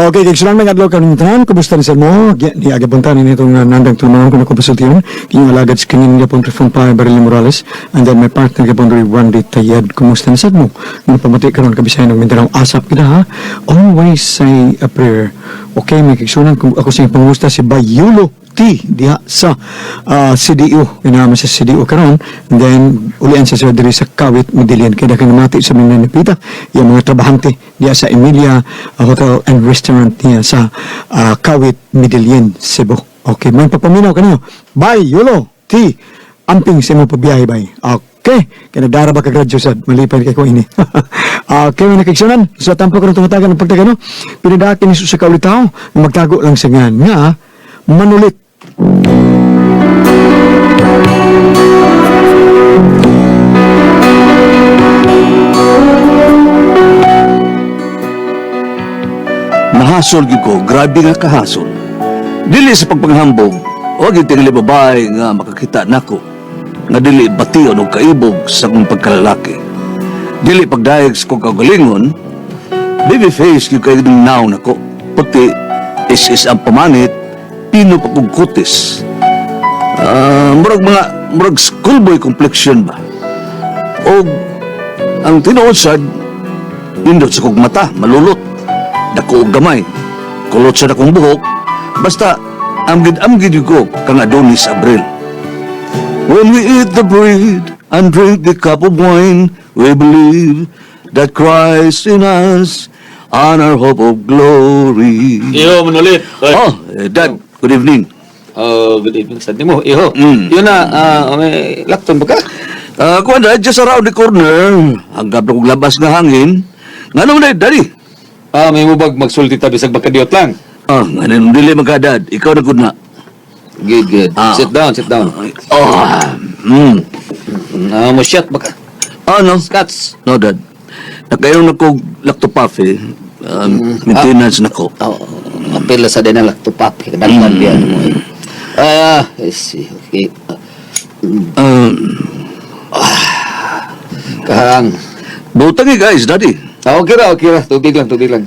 Okay, kay sulang mga adlaw karon tanan, kumusta ni sir mo? Di aga punta ni nitong nandang tulungan ko na ko pasultiyon. Kinyong alagad sa kinin gapon Trifon Pa Barili Morales and then my partner gapon diri Randy Tayed. Kumusta ni sir mo? Nga pamati karon kabisayan og Mindanao asap kita ha. Always say a prayer. Okay, may kigsunan ako sa inyong pangusta si Bayulo T diha sa CDO inama sa CDO karon, and then ulian sa sir diri sa Kawit Medellin kay daghang namati sa mga napita yung mga trabahante diha sa Emilia Hotel and Restaurant niya sa Kawit Medellin, Cebu. Okay, may papaminaw kanino. Bye, Yolo T. Amping sa imong pabiyahe bay. Okay, kay nagdara ba ka graduate sad malipay kay ko ini. Okay, mga nakigsunan, sa tampo karon tumatagan ang pagtagano, pinadaki ni sa kaulitaw, magtago lang sa ngan nga manulit. Nahasol gyud ko, grabe nga kahasol. Dili sa pagpanghambog, wa gyud tingali babae nga makakita nako nga dili bation og kaibog sa akong pagkalalaki. Dili pagdayeg sa kong kaugalingon, baby face gyud kay naw nako. Puti is ang pamanit, pino pa kog kutis. Ah, murag mga murag schoolboy complexion ba. Og ang tinuod sad, nindot sa kog mata, malulot. Dako og gamay. Kulot sa dakong buhok. Basta, amgid-amgid yun ko kang Adonis Abril. When we eat the bread and drink the cup of wine, we believe that Christ in us and our hope of glory. Iho, manulit. Oy. Oh, Dad, good evening. Oh, good evening sa mo. Iho. Yun na, may lakton ba ka? Kuan Dad, just around the corner. Hanggap na kong labas nga hangin. Nga naman, Daddy? May mubag magsulti ta bisag bakadiot lang. Ah, nga nang dili magka, Dad. Ikaw na good na. Good, good. Ah. Sit down, sit down. Oh, Mo shot ba ka? Ah, no. Scotch. No, Dad. Nakainom na ko lactopuff eh. Maintenance na ko. Oh, apil sa din ang laktopap. Kadaghan biyan mo. Eh. I see. Okay. Kahang. Butang eh, guys, Daddy. Okay ra, okay ra. Tubig lang, tubig lang.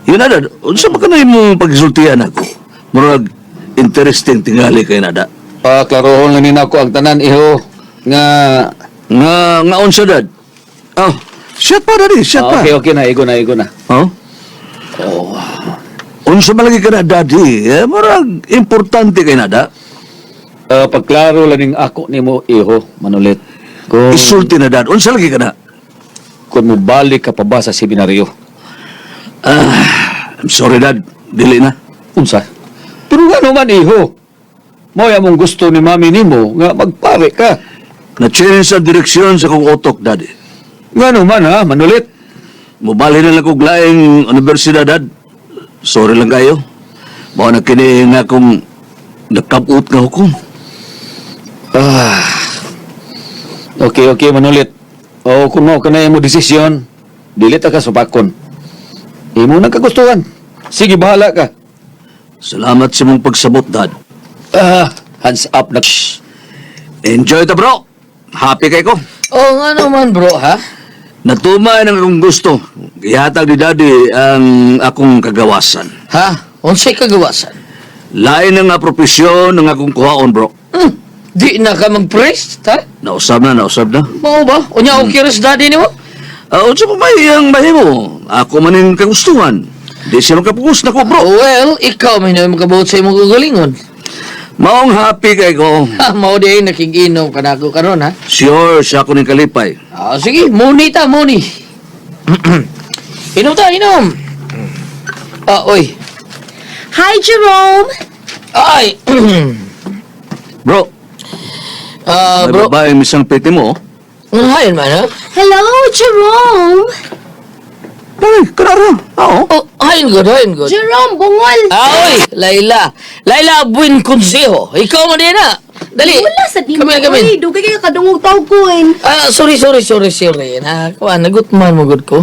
Yun na, Dad. Unsa ba ka na imong pagsultian ako? Murag, interesting tingali kay nada. Klarohon lang nina ako ang tanan, iho. Nga, Nga unsa, Dad? Oh, shit pa, Daddy. Shit pa. Okay, okay na. Igo na, igo na. Oh? Oh. Unsa man lagi ka na, Daddy? Eh, murag, importante kay nada. Pagklaro lang ning ako nimo iho, manulit. Kung, Isulti na, Dad. Unsa lagi ka na? Kung mobalik ka pa ba sa seminaryo? Ah, I'm sorry, Dad. Dili na. Unsa? Pero nga naman, iho. Mo mong gusto ni mami nimo nga magpare ka. Na-change ang direksyon sa kong utok, Daddy. Nga naman ha, manulit. Mubali na lang kog laing universidad, Dad. Sorry lang kayo. Mao na kini nga akong nakabot nga hukom. Ah. Okay, okay, manulit. O kung mao ka na imo desisyon, dili ta ka supakon. Imo nang kagustuhan. Sige, bahala ka. Salamat sa mong pagsabot, Dad. Hands up na. Enjoy ta, bro. Happy kay ko. Oh, nga naman, bro, ha? Natumay ng akong gusto. Ihatag ni Daddy ang akong kagawasan. Ha? Unsay kagawasan? Lain na nga propesyon ang akong kuhaon, bro. Di na ka mag-priest, ha? Nausab na, nausab na. Mao ba? Unya okay rin sa daddy nimo? Unsa pa may ang mahimo? Ako man ang kagustuhan. Di siya makapukus na ko, bro. Well, ikaw may na makabuot sa imong kagalingon. Maong happy kay ko. Ha, mao di ay nakikinom ka na ako karon, ha? Sure, siya ako ning kalipay. Sige, muni ta, muni. Inom ta, inom. Oy. Hi, Jerome! Ay. Bro, may Bro. babaeng misang piti mo. Oh. Hayon man, ha? Hello, Jerome! Ay, karara. Oo. Oh, hayon good, hayon good. Jerome, bungol! Oy, Laila. Laila Buin Consejo. Ikaw man din, ha? Dali. Wala sa di mo. Kami, kami. Uy, dugay kayo kadungog tawag ko eh. Sorry, sorry, sorry, sorry. Na, kuan, nagutman mo gud ko.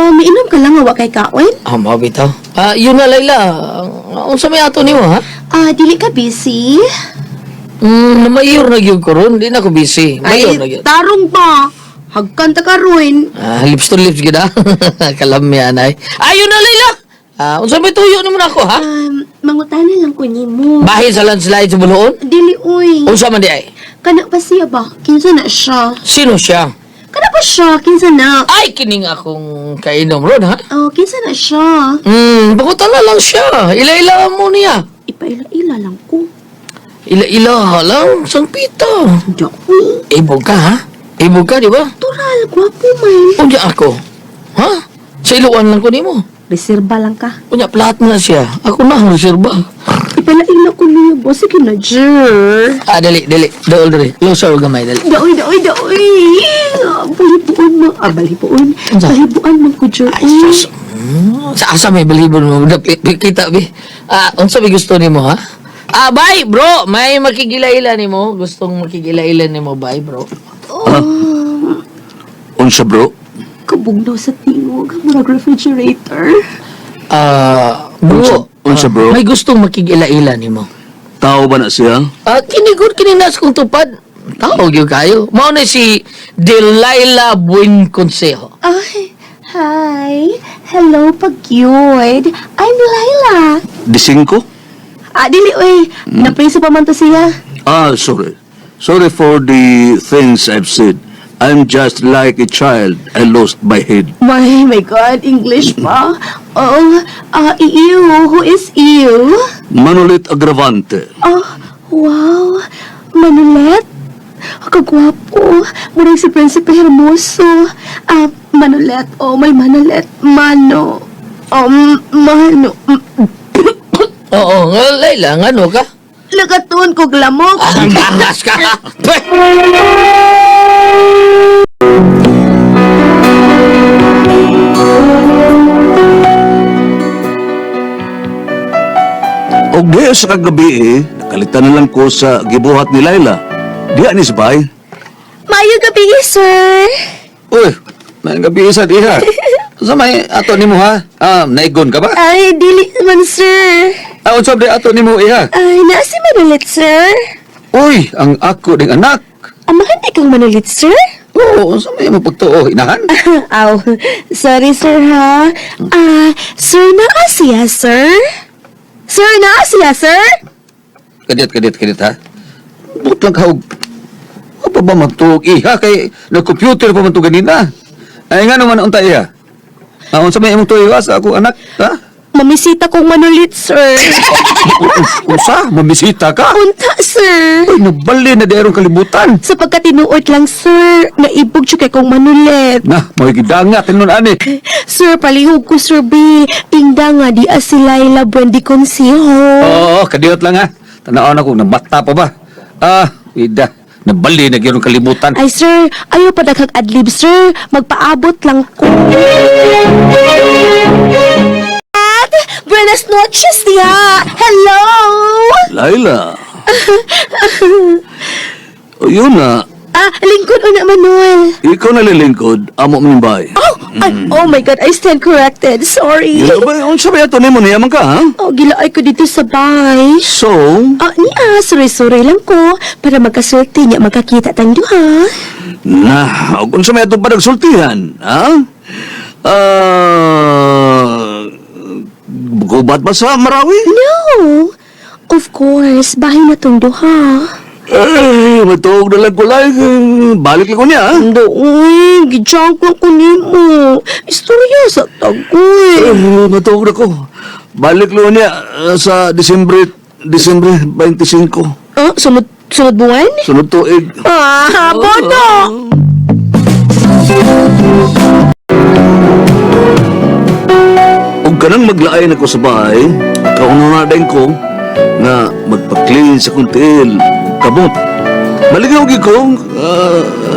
Mainom ka lang nga wa kay kaon? Mao bitaw. Yun na, Laila. Unsa may ato nimo, ha? Dili ka busy? Mayor na gyud ko ron. Di na ko busy. Mayor na Ay, gyud. tarong ba? Hagkan ta karon. Lips to lips gyud, ha. Kalamyan ay. Ayun na, Laila. Ah, unsa may tuyo nimo nako, ha? Mangutana lang ko nimo. Bahin sa landslide sa Buluon? Dili uy. Unsa man di ay? Kana pa siya ba? Kinsa na siya? Sino siya? Kana pa siya? Kinsa na? Ay, kining akong kainom ron, ha? Oh, kinsa na siya? Pangutana lang siya. Ila-ila mo niya. Ipaila-ila lang ko. Ila-ila lang, sangpita. Da, uy. Ibog ka, ha? Ibog ka, di ba? Tural, gwapo man. Unya ako. Ha? Sa iluan lang ko nimo. Reserba lang ka. Unya, plat na siya. Ako na ang reserba. Ipaila-ila ko niya ba? Sige na, Jer. Ah, dali, dali. Dool, dali. Lusaw gamay, dali. Daoy, daoy, daoy. Balibuan mo. Ah, balibuan. Unsa? Balibuan man ko, Jer. Ay, sus. Sa asa may balibon mo. Kita, bi. Ah, unsa may gusto nimo, ha? Ah, bye, bro. May makigila-ila nimo. Gustong makigila-ila nimo, bye, bro. Oh, Unsa, bro? kabugnaw sa tingog. Murag refrigerator. Ah, bro. Unsa, bro? May gustong makigila-ila nimo. Tao ba na siya? Ah, kinigod kininas kong tupad. Tao gyud kayo. Mao na si Delilah Buenconsejo. Ay, hi. Hello, pagyud. I'm Laila. Disingko? Ah, dili, uy. Napriso pa man to siya. Ah, sorry. Sorry for the things I've said. I'm just like a child. I lost my head. My God, English pa. Oh, you. Who is you? Manolet Agravante. Oh, wow. Manulet? Kagwapo. Murag si Prinsipe Hermoso. Ah, Manulet. Oh, may Manulet. Mano. Mano. Oo, nga, Laila, ngano ka? Nakatuon kog lamok. Ah, ang bangas ka! Pweh! Og diya sa kagabi eh, nakalitan na lang ko sa gibuhat ni Laila. Diya ni Sabay. Mayo gabi, sir. Uy, may gabi isa diha. Sa may ato nimo ha? Ah, naigon ka ba? Ay, dili man, sir. Ah, unsa ba ato nimo iha? Ay, naa si Manulet, sir. Uy, ang ako ding anak. Amahan di kang Manulet, sir? Oo, unsa may mo pagtuo inahan? Aw, sorry, sir, ha? Ah, sir, naa siya, sir? Sir, naa siya, sir? Kadit, kadit, kadit ha. But lang kahog. Apa ba magtuog iha kay nag-computer pa man to ganina. Ay nga naman unta iha. Ah, unsa may imong tuyo sa ako anak, ha? Mamisita kong Manulit, sir. Unsa? Mamisita ka? Unta, sir. Uy, nabali na di kalibutan. Sa pagkatinuod lang, sir, naibog siya kay kong Manulet. Na, mo'y gidanga tinon ani. Sir, palihog ko, sir B. Ingda nga di as si Laila Buendi Consejo. Oo, kadiyot lang ha. Tanaw na kung nabata pa ba. Ah, ida. Nabali na gyud ang kalibutan. Ay, sir, ayaw pa daghang adlib, sir. Magpaabot lang ko. At, buenas noches diha. Hello! Laila. O yun na, Ah, lingkod o na, Manuel. ikaw nalilingkod, amo mo yung bay. Oh, ay, oh my God, I stand corrected. Sorry. Yun ba, unsa ba ato nimo niya man ka, ha? Oh, gilaay ko dito sa bay. So, Ah, niya, sorry-sorry lang ko para magkasulti niya magkakita tayong duha. na, og unsa may ato pa nagsultihan, ha? Ah, gubat ba sa Marawi? No. Of course, bahay na tong duha. Eh, matuog na lang ko lang. Balik lang ko niya, ha? Doon, gijang lang ko nimo. Istorya sa tagoy. Eh, matuog na ko. Balik lang ko niya sa Disyembre, Disyembre 25. Ah, sunod, sunod buwan? Sunod tuig. Ah, bono! Ug kanang maglaay na ko sa bahay, kauna na din ko nga magpa-clean sa kong tiil, kamot. Maligaw gyud ko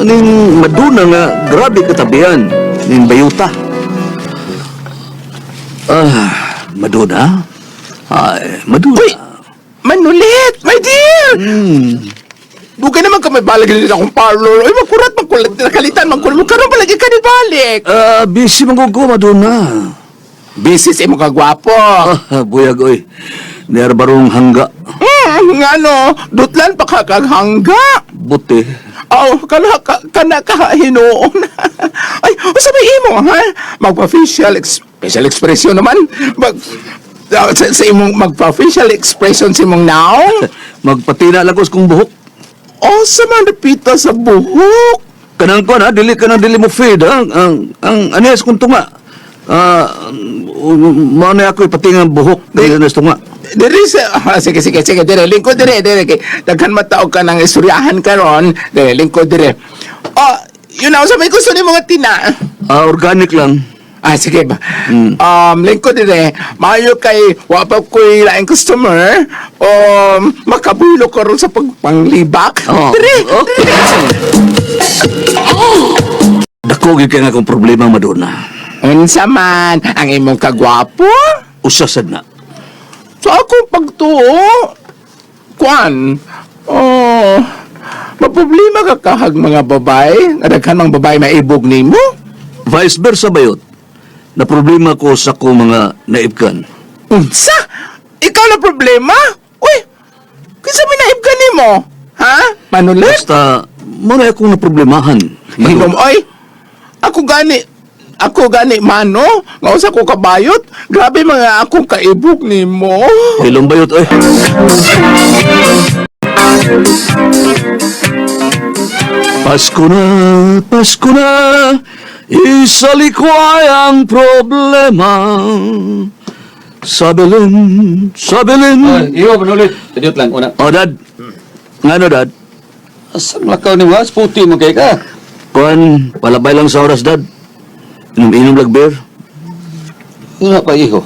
ning maduna nga grabe katabihan ning bayuta. Ah, Madonna? Ay, Madonna. Uy! Manulit! My dear! Hmm. Dugay naman ka may balag din akong parlor. Uy, magkurat, magkulat, nakalitan, magkulat. Magkaroon palagi ka ni balik. Ah, busy man ko, Madonna. Busy sa imong kagwapo. Ah, buyag oy. Niar barong hangga. Nga no, dutlan pa ka kag hangga. Buti. Aw, kana ka, kana ka hinuon. Ay, usa may imo ha? Magpa-facial Facial expression naman. Mag, sa imong magpa-facial expression sa imong naong. Magpatina lang ko sa kong buhok. O sa man repita sa buhok. Kanang kuan ha, dili kanang dili mo fade ha. Ang ano sa kong tunga. Ah, mao na ako ipatingang buhok dili na sa tunga. Diri sa sige sige sige dire lingkod dire dire kay daghan mataog ka ng istoryahan karon dire lingkod dire. Oh, yun na sa may gusto ni mga tina. Ah, organic lang. Ah, sige ba. Lingkod dire, maayo kay wa pa ko'y laing customer. Makabulo ko ron sa pagpanglibak. Oh. Dire. Okay. Dako gyud kay nga akong problema, Madonna. Unsa man ang imong kagwapo? Usa sad na. Sa akong pagtuo, kuan, oh, maproblema ka kahag mga babae, nga daghan mga babae maibog nimo. Vice versa bayot. Na problema ko sa akong mga naibkan. Unsa? Ikaw na problema? Uy, kinsa may naib ka nimo? Ha? Manulit? Basta mo na akong naproblemahan. Hinom, oy. Ako gani mano, nga usa ko kabayot. Grabe mga akong kaibog nimo. Hilom bayot oy. Pasko na, Pasko na, isalikway ang problema. Sa Belen, sa Belen. Iyo, manulit. Tadiyot lang, una. Oh, Dad. Ngano, Dad? Asa lakaw ni Was? Puti mo kay ka. Kuan, palabay lang sa oras, Dad. Inom-inom lag beer. Una pa, iho.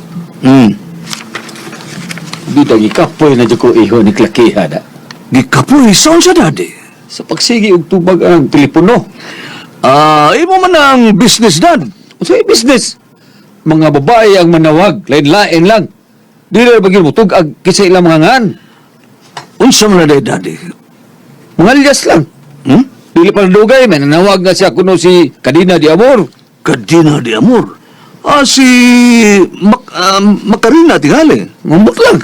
Bida, gikapoy na dyan ko, iho, ni Klakiha na. Gikapoy, saan siya, Daddy? Sa pagsigi og tubag ang telepono. Ah, imo man ang business, Dad. Sa business, mga babae ang manawag, lain-lain lang. Di na bagay mo tug-ag kisa ilang mga ngan. Unsa man na day, Daddy? Mga lias lang. Dili pa dugay, may nanawag na siya kuno si Kadina di Amor. Kadina de Amor. Ah, si Macarena tingali. Ngumot lang.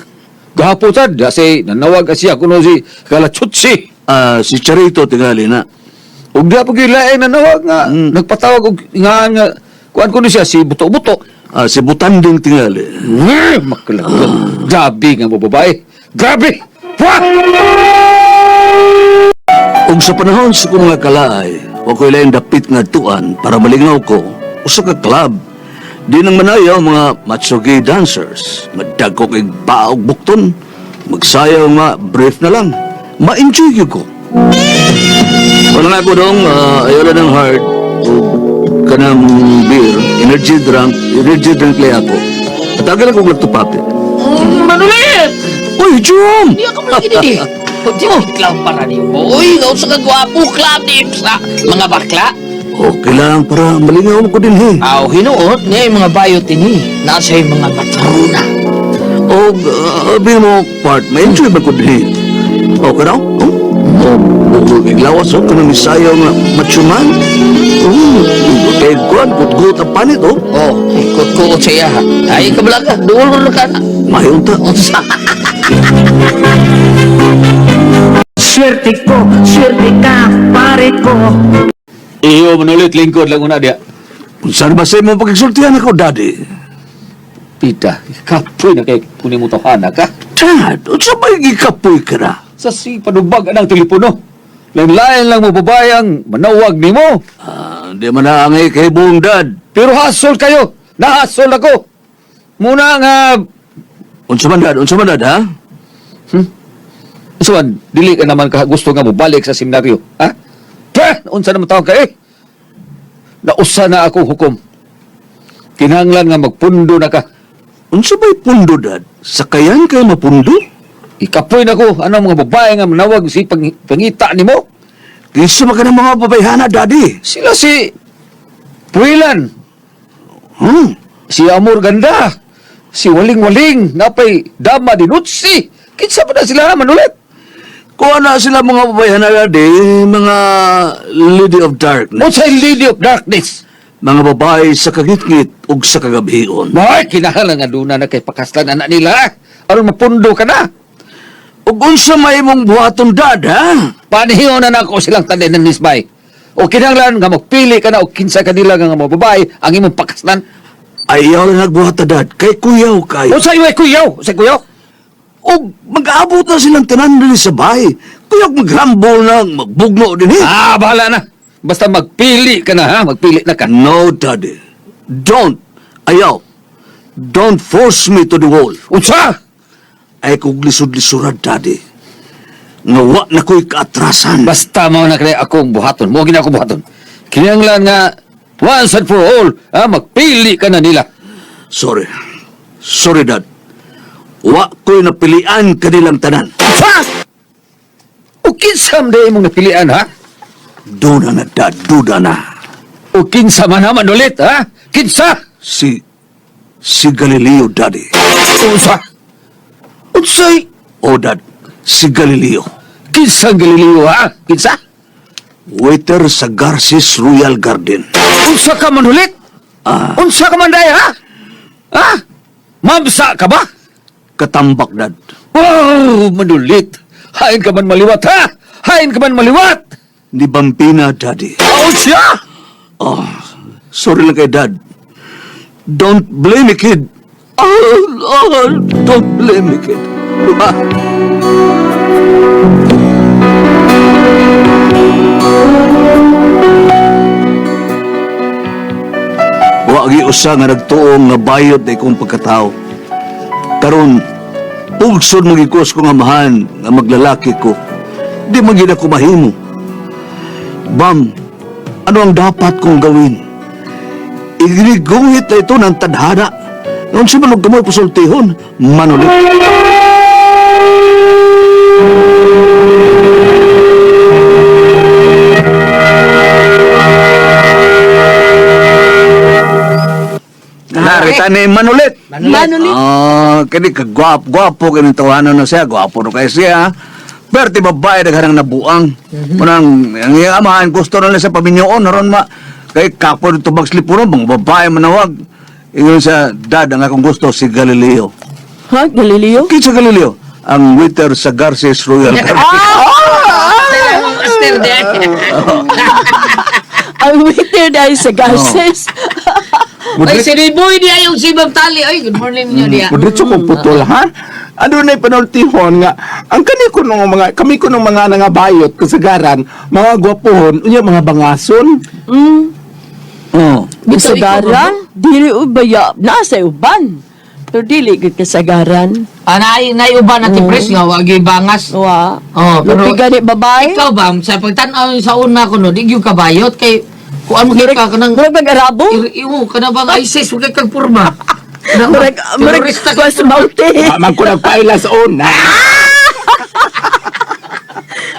Gahapon sad, kasi nanawag na siya kuno si Kalachutsi. Ah, si Charito tingali na. Ug di pa gyud lain nanawag nga nagpatawag og nga nga kuan kuno siya si Buto-Buto. Ah, si Butanding tingali. Makalagod. Grabe nga mo babae. Grabe. Wah! Ug sa panahon sa kong mga kalaay, wa ko'y laing dapit nga tuan para malingaw ko usa ka club. Di nang manayaw mga macho gay dancers, madagko kay baog bukton, magsayaw nga brief na lang. Ma-enjoy gyud ko. Wala nga ko dong, ayaw lang ng heart, ug kanang beer, energy drink lay ako. Tagal ako nagtupapi. Manulit! Uy, Jom! Di ako lagi dili. Di oh. Club para ni mo. Uy, ikaw sa kagwapo club ni sa mga bakla. Okay lang para malingaw ko din he. Aw, hinuot niya yung mga bayot ini. Nasa yung mga matrona. O, abi mo, part, ma-enjoy ba ko din? Okay raw? Oh? Oh, iglawas, oh, kanang isayaw nga matsuman. Oh, kay kuan, kutgut ang panit, oh. Oh, ikot-kuot sa iya. Ha. Ay, kabalaga, duol na ka na. Mayon ta. Unsa? Swerte ko, swerte ka, pare ko. Iyo manulit lingkod lang una diya. Unsa ba sa imong pagigsultihan ako, Daddy? Pita, kapoy na kay kunin mo tawhana ka. Dad, unsa ba yung gikapoy ka na? Sa si panubag ang telepono. Lain-lain lang mo babae ang manawag nimo. Ah, di man na ang ikahibong, Dad. Pero hasol kayo. Nahasol ako. Muna nga Unsa man, Dad? Unsa man, Dad, ha? Unsa man, dili ka naman ka gusto nga mobalik sa seminaryo, ha? Pah! Unsa naman tawag ka eh? Nausa na akong hukom. Kinahanglan nga magpundo na ka. Unsa ba'y pundo, Dad? Sakayan kay mapundo? Ikapoy na ko ano mga babae nga manawag si pangita nimo. Kinsa man ka ng mga babayhana, Daddy? Sila si Puilan, si Amor Ganda, si Waling-Waling, napay Dama Dinutsi. Kinsa pa na sila manulit? Kuha na sila mga babayhana, Daddy, mga Lady of Darkness. Unsay Lady of Darkness? Mga babae sa kagitngit ug sa kagabhion. Ay, kinahanglan nga duna na kay pakaslan anak nila. Aron mapundo ka na. Ug unsa may imong buhaton, Dad, ha? Panihiyon na nako silang tanan ng nisbay. O kinahanglan nga magpili ka na o kinsa kanila nga mga babae ang imong pakaslan. Ayaw lang nagbuhat ta, Dad. Kay kuyaw kayo. Unsa ay kuyaw? Unsay kuyaw? O mag-abot na silang tanan diri sa bahay. Kuyaw magrambol na, magbugno din eh. Ah, bahala na. Basta magpili ka na ha, magpili na ka. No, Daddy. Don't. Ayaw. Don't force me to the wall. Unsa? Ay kung lisod-lisurad, Daddy. Nga wa na ko'y kaatrasan. Basta mao na kay akong buhaton. Mo gina ako buhaton. Kinahanglan nga once and for all, ha, magpili ka na nila. Sorry. Sorry, Dad. Wa ko'y napilian kanilang tanan. Unsa? O kinsa man day imong napilian ha? Duda na, Dad. Duda na. O kinsa man naman ulit ha? Kinsa? Si Galileo, Daddy. Unsa? Unsay? Oh, Dad. Si Galileo. Kinsa ang Galileo ha? Kinsa? Waiter sa Garces Royal Garden. Unsa ka man ulit? Ah. Unsa ka man day ha? Ha? Mamsa ka ba? Katambak, Dad. Oh, manulit. Hain ka man maliwat ha? Hain ka man maliwat? Ni Bambina, Daddy. Oh, siya! Oh, sorry lang kay Dad. Don't blame me, kid. Oh, oh, don't blame me, kid. Wa gi usa nga nagtuong nga bayot na ikong pagkatao. Karon, pugsod mo gikos ko nga amahan nga maglalaki ko. Di man gid ako mahimo. Bam, ano ang dapat kong gawin? Iginiguhit na ito ng tadhana. Noon si Manog kamoy pasultihon, manulit. Narita ni Manulit. Manulit. Ah, kini kagwapo, gwapo kini tawanan na siya, gwapo no kay siya. Pero ti babae daghan ang nabuang. Munang ang iyang amahan gusto na lang sa paminyoon aron ma kay kapo dito tubag slipuron mga babae manawag. Ingon sa dad ang akong gusto si Galileo. Ha, Galileo? Kinsa Galileo? Ang waiter sa Garces Royal Garden. Master din. Ang waiter dahil sa Garces. Ay, si Boy niya yung si Ma'am Tali. Ay, good morning niyo niya. Diretso kong putol ha. Ano na panultihon nga ang kani ko nung mga kami ko nung mga nangabayot kasagaran, mga gwapohon, unya mga bangason. Oh. Kasagaran? Dili ubaya. Nasa uban. Pero dili gud kasagaran. Ah, naiuban na ti Pres nga, wag yung bangas. Wa. Oh, pero- Lupi gani babae. Ikaw ba, sa pagtanaw sa una ko no, di gyud kabayot kay kuan mo kay ka kanang Murag mag-Arabo? Imo kana bang ISIS wag kay kag purma. Murag, murag, Terorista ka. kwas maute. Ah, man ko nagpaila sa una.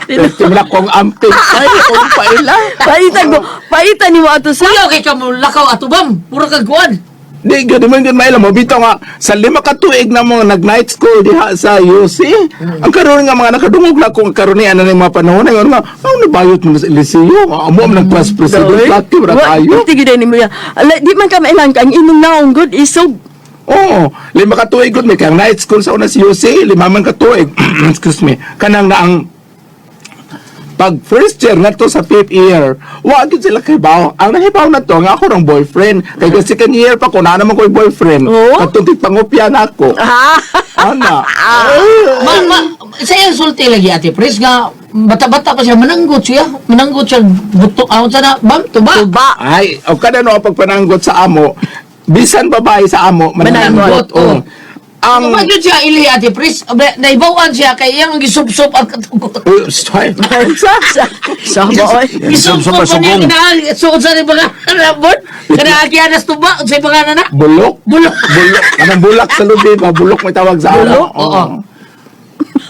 Timla kong amping ay kong paila. Paitan ko, paitan ni mo ato sa. Kuyaw kay ka mo lakaw ato bam, pura kag kuan. Di gud man gud maila mo bitaw nga sa 5 ka tuig na mga nag night school diha sa UC. Ang karon nga mga nakadungog na kung karon ni ano ni mga panahon nga nga oh, nabayot mo sa Eliseo. Amo man nag class president laki ra tayo. Wa, tigil ni mo ya. Ala, di man ka mailang ang imong naong gud isog. Oo, 5 ka tuig gud may kang night school sa una sa UC, 5 man ka tuig. Excuse me. Kanang na ang pag first year na to sa fifth year, wa gyud sila kahibaw. Ang nahibaw na to nga ako rong boyfriend. Kay mm. Second year pa ko na naman ko'y boyfriend. Oo. Katong pangupya na ako. Ah, Ana. Ma, ma, sa iyang sulti lagi ate Pres nga bata-bata pa siya mananggot siya, mananggot siya buto ah unsa na bam tuba. tuba. Ay, o kada no ang pagpananggot sa amo, bisan babae sa amo, Mananggot, mananggot. Oo. Ang Tuba gyud siya ili ate Pres, naibawan siya kay iyang gisupsup ang katugot. Uy, sorry. Sa Sa mo oy. Gisupsup Gisupsup ang pa niya sugong. kinaang suod sa ni mga rabon. Kana akianas tuba unsay pangalan na? bulok. Bulok. Bulok. Anong bulak sa lubi ba? Bulok may tawag sa amo. Bulok? Oo.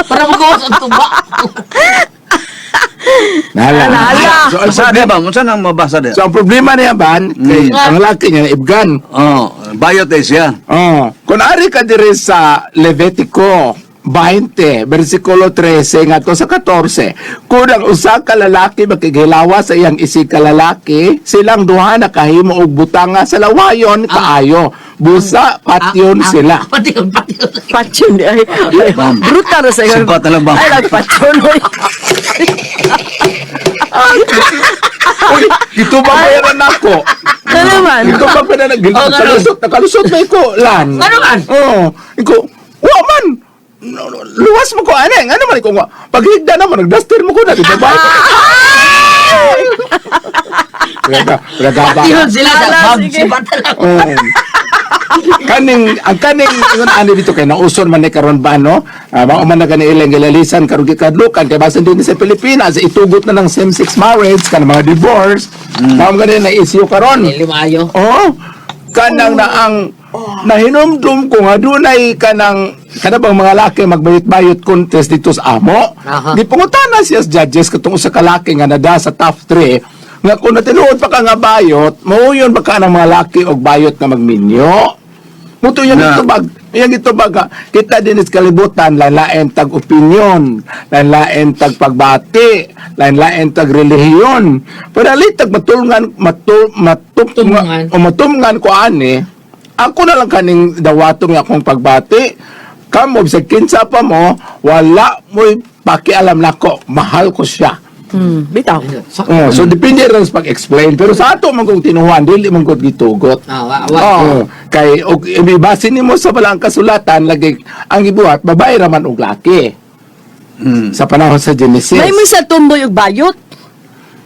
Para magawas ang tuba. Nala. Nala. So, ang Unsa di ba? Unsa nang mabasa di? So ang problema niya ban, kay ang laki niya ibgan. Oh, bayot eh siya. Oh, kung ari ka diri sa Levitico 20, versikulo 13 ngadto sa 14, kung ang usa ka lalaki makighilawa sa iyang isig ka lalaki, silang duha nakahimo og butanga sa lawayon kaayo. Busa patyon sila. Patyon, patyon. Patyon di ay. Bam. Brutal ra sa iyo. Sibat na lang, bam. Ay lang patyon oy. Uy, ito ba bayaran ako? Ano ba? man. Ikaw pa pa na Oh, ganun. nakalusot, nakalusot na iko, lan. Ano man? Oo. Iko, wa man. No, no, luwas mo ko, ano, ano man iko nga. Paghigda na mo, nagduster mo ko na, di ba ba? Ragaba. Yun sila sa Ala, bag, sige. si Bata lang. Oo. Kaning ang kaning ingon ani dito kay nauson man ni karon ba, no? Ah, mao man na gani ilang gilalisan karon gikadlukan kay basin din sa Pilipinas itugot na ng same sex marriage kanang mga divorce. Mao man gani na issue karon. Dili maayo. Oo. Kanang na ang nahinumdum ko nga dunay kanang kana bang mga laki magbayot-bayot contest dito sa amo. Aha. Di pangutana siya sa judges katong usa ka laki nga nada sa top 3 nga kung natinuod pa ka nga bayot, mauyon ba ka ng mga laki og bayot nga magminyo? Muto yung Na- itubag, yung itubag ha. Kita din is kalibutan, lain-lain tag opinion, lain-lain tag pagbati, lain-lain tag relihiyon. Pero alit tag matulungan, matul, Tumngan. o matumngan ko ani, ako na lang kaning dawato nga akong pagbati. Kamo, sa kinsa pa mo, wala mo'y pakialam nako, mahal ko siya. Bitaw. Oh, so depende rin sa pag-explain. Pero sa ato man kung tinuhan, dili man kung gitugot. Ah, wa, wa. Oo. Kay og ibase nimo sa balang kasulatan lagi ang gibuhat babae ra man og laki. Sa panahon sa Genesis. May mo sa tumboy ug bayot.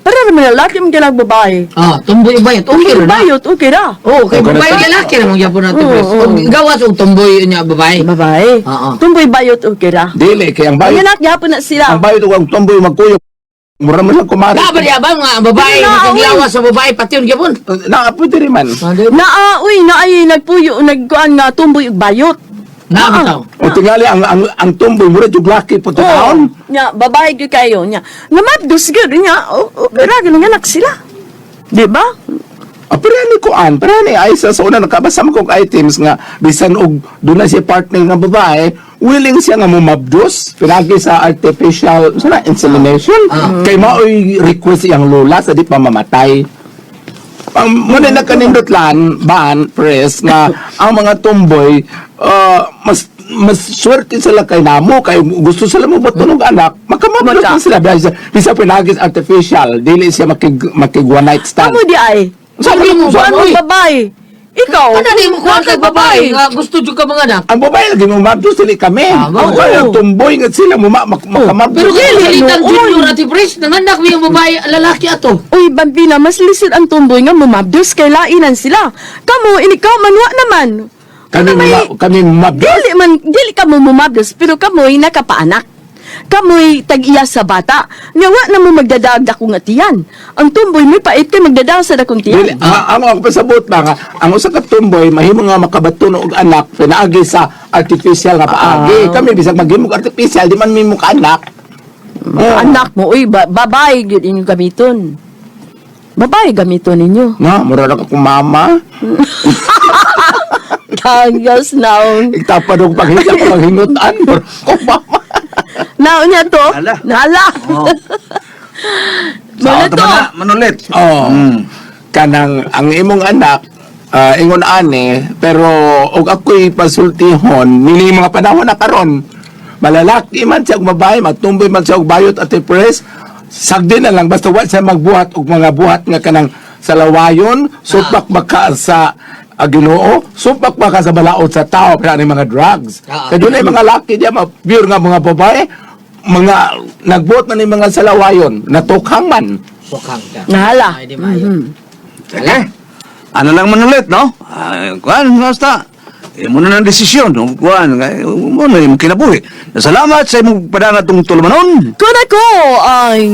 Para naman lalaki mo ginag babae. Ah, tumboy bayot. Okay Tumboy ra na. bayot, okay ra. Oh, kay Okay na babae ta. lalaki ra mong gyapon natin, Oo, pres. oo. Og gawas og tumboy niya babae. Babae. Oo. Tumboy bayot, okay ra. Dili kay ang Ang bayot, anak gyapon na sila. ang bayot ug ang tomboy magkuyog. Mura man lang kumari. Da ba diya ba nga babae Dili na, makiglawas sa babae pati yun gyapon. Na pwede rin man. Naa, uy, naay nagpuyo, nagkuan nga tumboy ug bayot. Na bitaw. O tingali ang tomboy mura jud laki po taon. Nya, babae gyud kayo nya. Namabdos gyud nya. Okay ra gyud anak sila. Di ba? Ah, pero ani kuan, pero ani ay sa una nakabasa man kog items nga bisan og doon na siya partner nga babae, willing siya nga mumabdos pinagi sa artificial sana insemination kay maoy request iyang lola sa di pa mamatay. Ang muna na kanindot lan ban press nga ang mga tomboy mas mas swerte sila kay namo kay gusto sila mo og anak makamabdos Maka. na sila bisa bisa pinagi sa artificial dili siya makig makig one night stand. Amo di ay. Sabi mo, Kuan mo Uy. babae. Ikaw. Ano di mo kuan kay babae nga gusto jud ka mga anak? Ang babae lagi mo mabdos dili kami. Ah, Ang babae ang tumboy nga sila mo makamabdos. Pero kay Dili, salitan no, oy. junior ati pres, nanganak mi ang babae lalaki ato. Uy, Bambina, mas lisod ang tumboy nga mumabdos kay lainan sila. Kamo, inikaw manwa naman. Kami Ano may- kami mabdos. Dili man, dili ka mo mumabdos, pero kamoy nakapaanak. Kamoy tag-iya sa bata. Nga wa na mo magdadaag dakong atiyan. Ang tumboy may pait kay magdadaag sa dakong Dili, tiyan. ang ako pasabot ba nga ang usa ka tumboy mahimo nga makabatuno og anak pinaagi sa artificial nga paagi. Kami bisag maghimo og artificial di man mimo ka anak. Oh. Anak mo, uy, babae gyud inyong gamiton. Babae gamiton ninyo. No, mura ra ka kung mama. Kanggas naon. Igtapad og paghingot paghingutan mura ko mama. Naon niya to? Hala. Nala. Oh. Muna Sa to. na, manulit. Oh. Kanang ang imong anak ingon ani pero og ako'y pasultihon nini mga panahon na karon malalaki man siya og babae matumboy man siya og bayot at press sagdi na lang basta wa siya magbuhat og mga buhat nga kanang sa lawayon supak baka sa Ginoo supak baka sa balaod sa tao pero ani mga drugs kay dunay mga laki diya mga pure nga mga babae mga nagbuhat man ni mga salawayon natukhang man. Sukang ka. Nahala. Ay, di maayo. Sige. Ano lang manulit, no? Ay, kuan, basta. Imo na ng desisyon, no? Kuan, mo na imong kinabuhi. Salamat sa imong padangat tong tulumanon. Kuna ko ang